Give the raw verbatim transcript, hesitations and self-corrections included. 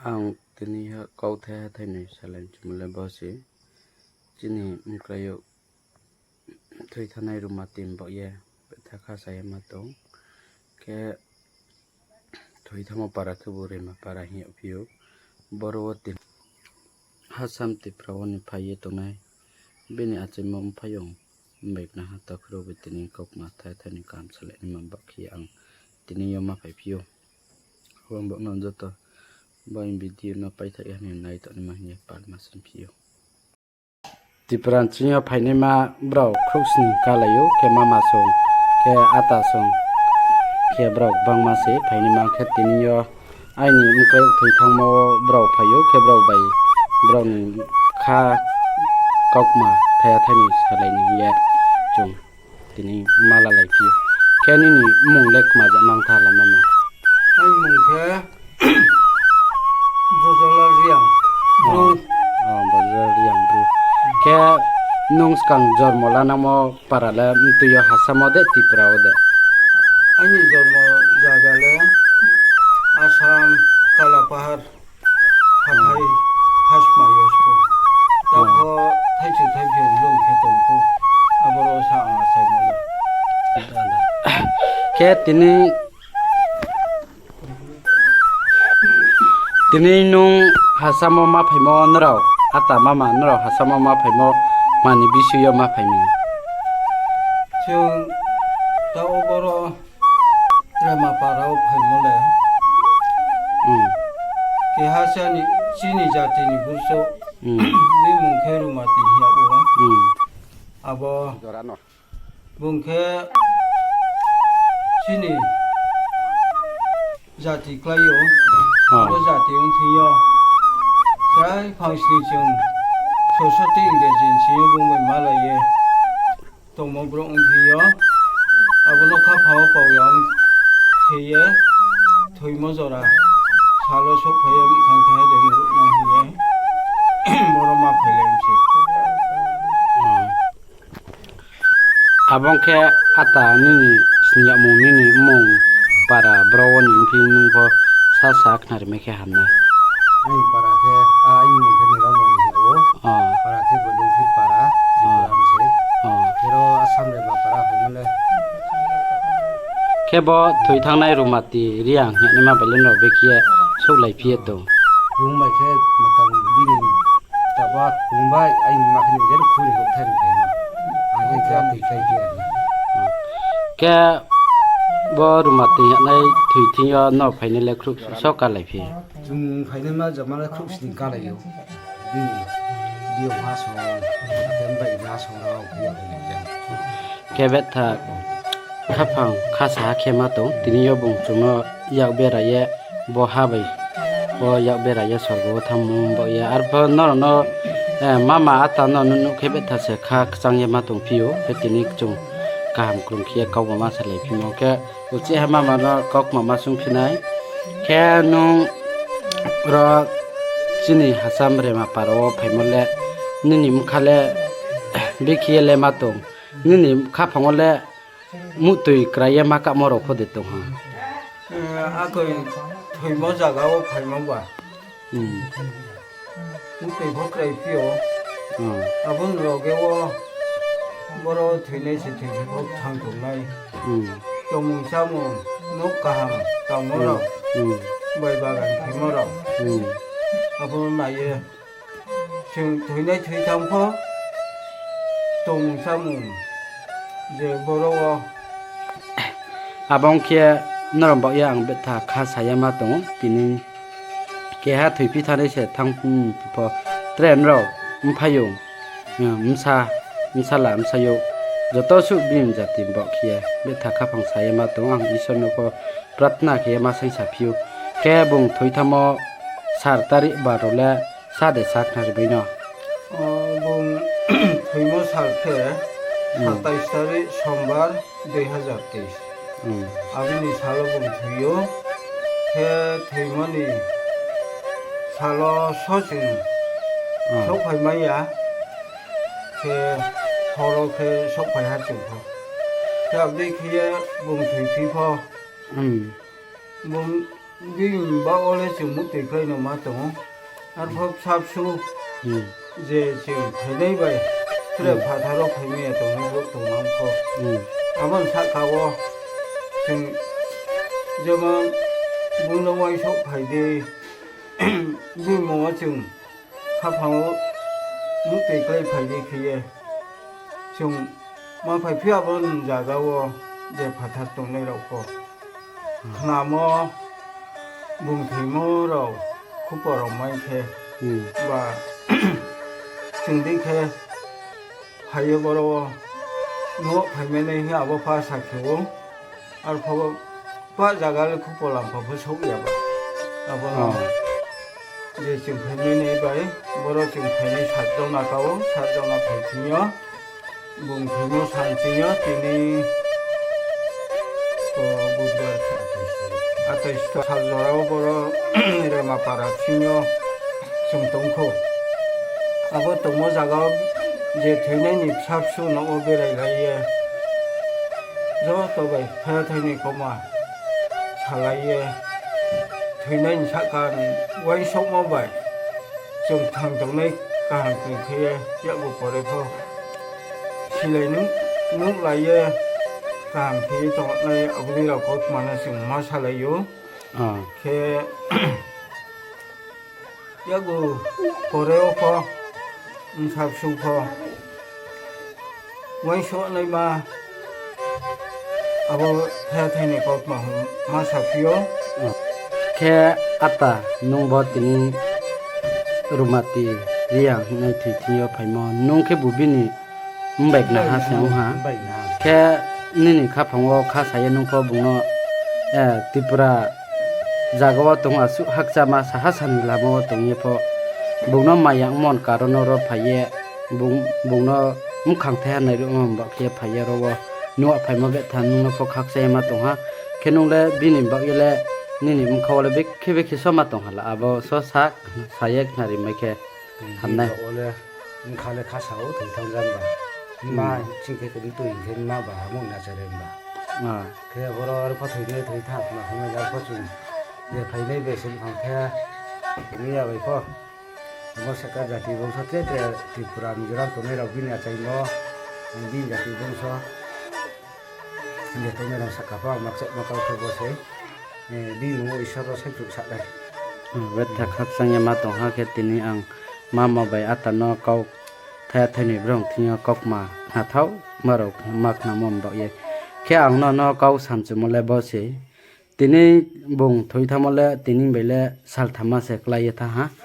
Ang tini yo kauthai ha thainoi salai chumole bo se chini mkrai yo thoi thanngnai Rumati ni baoh ye betha kha sa ye ma tong. Khe thoi thanngmo para khebu Rema para hing yagphi ou. Boro wo tin Assam Tripura wo ni phai ye tongnai bini achaimo mphaiyong bai knaha takhu rao bai tini kaukma thai thai ni kaham salai naima baoh khe ang tini yo ma phaiphi ou. Abo ni baoh no joto bo video no paithaih ya ni nai tongnaima hing ye palma sinphi ou. Tripura ni ching yo phainaima brao khrouhsni kalai ou, khe mama song, khe ata song, khe brao gbangma se phainaima khe tini yo aini mkrai thoi thanngmo wo brao phai ou, khe brao bai brao ni kha kaukma thai ya thai ni salai ni hing ye chung tini ma lalaiphi ou. Khe nini mmung le kma ja nang tha lama no? Aini mmung khe Bojolal Reang. Bru. O, Bojolal Reang Bru. Khe nung skang jormo lanangmo para le mtui yo Assam wo de Tripura wo de? Aini jormo zaga le Assam, Kalapahar, hathái Phasma yo sbo. Taoh pho thaichu thaiphi lung khe tong pho. Aboro sa ang achaimo le. Khe tini, tini nung Assam wo ma phaimo nrao, ata mama nrao Assam wo ma phaimo mani bising yo ma phai mi? Chung taoh wo boro Rema para wo phaimo le, keha chini, chini jati ni burchouh, bini mmung khe Rumati hing yag ou. Abo bung khe chini jati klái ou. Abo jati ongthing yo chrai phangsni chung Saraswati Engraji ni sing yo bung bai malai ye tongmo brouh ongthing yo, abo no khaphang wo pao ya ong khe ye thoimo jora sal wo souhphai ye bkhang thai ha de nuhruh no hing ye boro ma phailai mi se. Abo ong khe ata nini sini yagmung, nini mmung, para bro wo ni ongphi nung pho sa sa khnari mai khe ham nai. Aini para khe, a, aini mmung khe Niromoni hing ou. Para khe Bodungthir para, Tripura ni se. Khe ro Assam Rema para phaimo le. Khe bo thoi thanngnai Rumati Reang hing yagnaima bai le nrao bekhe ye souhlaiphi ye tong? Bung bai khe matang bini taba bung bai aini ma khe ni je khuri houh thai ni phaimo. Ang khe atoi khlai phi ya. Khe bo Rumati hing yagnai thoi thing yo no phainai le khrouh so kalaiphi? Chung phainaima jama le khrouhsni kalai ou. Bini biyong ha song, akhe bai ha song rao phi ya phainai jang. Khe betha khaphang khasa ha khe ma tong, tini yo bung chung no yak bera ye, bo ha bai, bo yak bera ye sorgo wo thanngmo baoh ye. Arpho nrao no, eh, mama ata no nuh nuh khe betha se kha kchang ye ma tongphi ou, khe tini chung kaham klum khe ye kaukma ma salaiphimo khe, uchih ha mama no kaukma ma sungphi nai. Khe nung ro chini Assam Rema para wo phaimo le, nini bkha le bekhe ye le ma tong, nini khaphang wo le muhtoi krai ye ma kahmo rao pho de tong ha? Eh, akoi thoimo zaga wo phaimo ba. Muhtoi pho krai phi ou. Abo ni loge wo boro thoinai se thoi phi pho thanng tongnai. Tongmung chámung, nouh kaham tangmo rao, bai bagan khaimo rao, abo nai ye. Chung thoinai thoi thanng pho tongmung chámung je boro wo. Abo ong khe nrao baoh ye ang betha kha sa ya ma tong ou, tini keha thoiphi thanngnai se thanngphi pho, tre nrao mphaiyong, bsa, bsala, bsayouh, joto suh bini jati baoh khe ye betha khaphang sa ye ma tong ou, ang Isor no pho prathna khe ye ma saing saphi ou. Khe bung thoi thanngmo sal tarik bar rao le sa de sa khnari bai no? O, bung thoimo sal khe satais tarik Sombar, dui hazar teis. Abo ni sal wo bung thoi ou. Khe thoimo ni sal wo so chung souhphai mai ya. Khe hor wo khe souhphai ha chung pho. Khe abo dei khe ye bung thoiphi pho. Bung Bini baoh wo le chung muhtoi klái no ma tong ou. Arphuh bsa bsu je chung phainai bai, tre phathar wo phaimai ya tongnai brouh tong nang pho. Abo ni sahka wo chung jemon bung no uaingsouh phai di, bini mmung wo chung khaphang wo muhtoi klái phai di khe ye, chung ma phaiphi abo ni zaga wo je phathar tongnai rao pho. Khnamo, bung thoimo rao, khupo rao mai khe, ba chung dei khe, phai ye boro wo, no phaimai nai hing abo pha sakhe ou, arphuh pah zaga le khupo lampa pho souh ya ba. Abo no je chung phaimai nai bai, boro chung phainai sat jona ka ou, sat jona phai thing yo, bung thoimo san ching yo, tini, o, Budbar, atais ta sal jora wo boro Remapara ching yo chung tong khou. Abo tongmo zaga wo je thoinai ni bsa bsu no wo berai lai ye, joto bai thaya thai ni kauma salai ye, thoinai ni sahka ni uaingsouhmo bai chung thang tongnai kaham khe ye yakgu pore pho silai nuh, nuhlai ye kaham khe ye tongnai abo ni rao kautma no chung ma salai ou. Khe yakgu pore wo pho, bsa bsu pho, uaingsouhnaima, abo thaya thai ni kautma hing ma saphi ou. Khe ata, nung bo tini Rumati Reang hingnai thoi thing yo phaimo, nung khebu bini mbaiknaha se ong ha. Khe nini khaphang wo kha sa ye nung pho bung no, Tripura zaga wo tong asuh hakchama saha sani lama wo tong ye pho, bung no maya ongmo ni karon no ro phai ye, bung, bung no mkhang thaiha nairuhmo ni baoh khe phai ye ro wo nuh phaimo betha nung no pho khakchang ye ma tong ha. Khe nung le bini baoh ye le nini bkha wo le bekhe bekhe so ma tong ha la, abo so sa, sa ye khnari mai khe hamnai. Bini baoh wo le bkha le kha sa ou, thoi thanng jam ba. Ma ching khe khe tui khe ma ba, hamung na chare ba. Khe boro arphuh thoi ni thoi tha, ma hamya ja pho chung je phainai bai se bkha khe, tini ya bai pho. Abo sahka jati bongso tre tre Tripura, Mizoram tongnai rao bini achaimo, bini jati bongso, je tongnai rao sahka pho ang makchaihma kau khe bo se, bini mmung wo Isor no saingkhruh sa nai. Betha khakchang ye ma tong ha khe tini ang mama bai ata no kau thaya thai ni brong thing yo kautma khnathaoma rao ma khnamo ni baoh ye. Khe ang no no kau samchumo le bo se. Tini bung thoi thanngmo le tini bai le saltham ma se klái ye thanng ha.